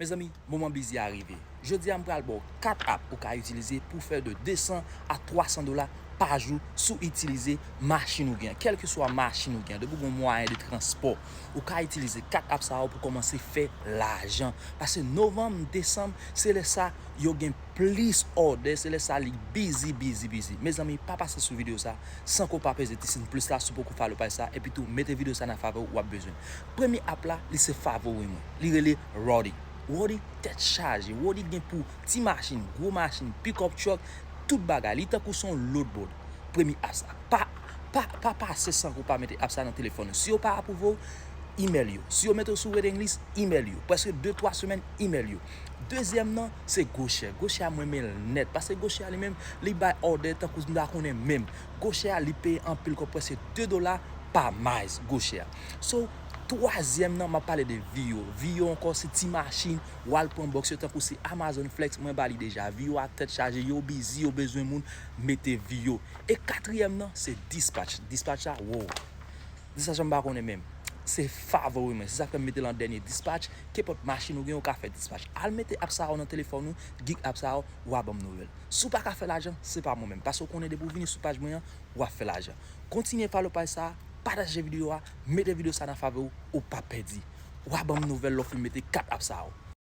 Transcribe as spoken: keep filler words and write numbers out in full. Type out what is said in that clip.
Mezanmi, moman bizi a rive. Jodi a, m pral ba w kat app ou ka itilize pou fè de de san a twa san dola pa jou si w itilize machin ou gen. Kèlkeswa machin ou gen, depi w gen mwayen de transpò, ou ka itilize kat app sa yo pou kòmanse fè lajan. Paske novanm, desanm, se lè sa yo gen plis òdè, se lè sa li bizi, bizi, bizi. Mezanmi, pa pase sou videyo sa san ke w pa peze ti siy plis la si w poko follow paj sa, epi tou mete videyo sa nan favori w ap bezwen. Premye app la, li se favori mwen. Li rele Roddy. Roddy tèt chaje. Roddy gen pou ti machin, gwo machin, pick up truck, tout bagay. Li tankou se yon load board. Premye app sa. Pa, pa, pa pase san ke w pa mete app sa nan telefòn ou. Si yo pa apwouve w, email yo. Si yo mete w sou waiting list, email yo. Prèske de twa semèn, email yo. Dezyèm nan, se GoShare. GoShare mwen renmen l nèt. Paske GoShare li menm, li bay òdè tankou m ta konnen menm. GoShare li peye anpil kòb, prèske de dola pa miles GoShare. So, twazyèm nan, m ap pale de Vio. Vio ankò se ti machin, w al pran box yo tankou se Amazon Flex, mwen ba li deja. Vio a tèt chaje, yo bizi, yo bezwen moun, mete Vio. E katriyèm nan, se Dispatch. Dispatch la, wow. Dispatch la m pa konnen menm. Se favori mwen. Se sa k fè m mete l an dènye. Dispatch, kenpòt machin ou gen, ou ka fè dispatch. Al mete app sa yo nan telefòn ou, gig app sa yo, w a ban m nouvèl. Si w pa ka fè lajan, se pa mwen menm. Paske w konnen depi w vini sou paj mwen an, w ap fè lajan. Kontinye follow paj sa, pataje videyo a, mete videyo sa nan favori w, ou p ap pèdi. W a ban m nouvèl lè w fin mete kat app sa yo.